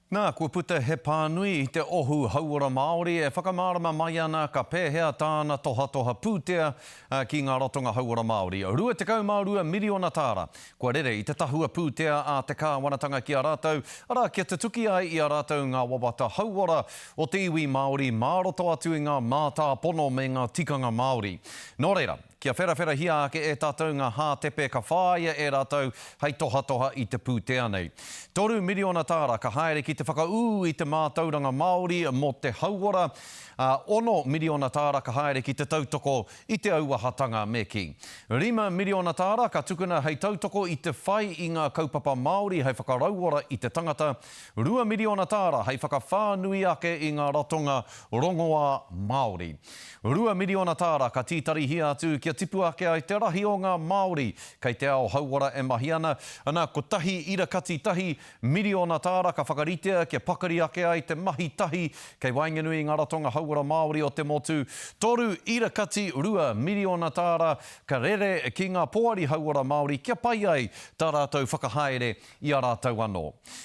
Nā, kua puta he pānui i te Ohu Hauora Māori e whakamārama mai ana ka pēhea tāna tohatoha pūtea ki ngā ratonga hauora Māori. 22 miriona tāra kua rere i te tahua pūtea a te kāwanatanga ki a rātou, arā, kia tutuki ai i a rātou ngā wawata hauora o te iwi Māori mā roto atu i ngā mātāpono me ngā tikanga Māori. Nō reira, Kia wherawherahia ake e tātou ngā hātepe ka whāia e rātou hei tohatoha i te pūtea nei. Miriona tāra ka haere ki te whakaū i te mātauranga Māori mō te hauora, ā, miriona tāra ka haere ki te tautoko i te auahatanga me kī. Miriona tāra ka tukuna hei tautoko i te whai i ngā kaupapa Māori hei whakarauora i te tangata, miriona tāra hei whakawhānui ake i ngā ratonga rongoā Māori. Miriona tāra ka tītarihia atu kia tipu ake ai te rahi o ngā Māori kei te ao hauora e mahi ana, ana, kotahi ira kati tahi miriona tāra ka whakaritea kia pakari ake ai te mahi tahi kei waenganui i ngā ratonga hauora Māori o te motu, 3 ira kati 2 miriona tāra ka rere ki ngā poari hauora Māori kia pai ai tā rātou whakahaere i a rātou anō.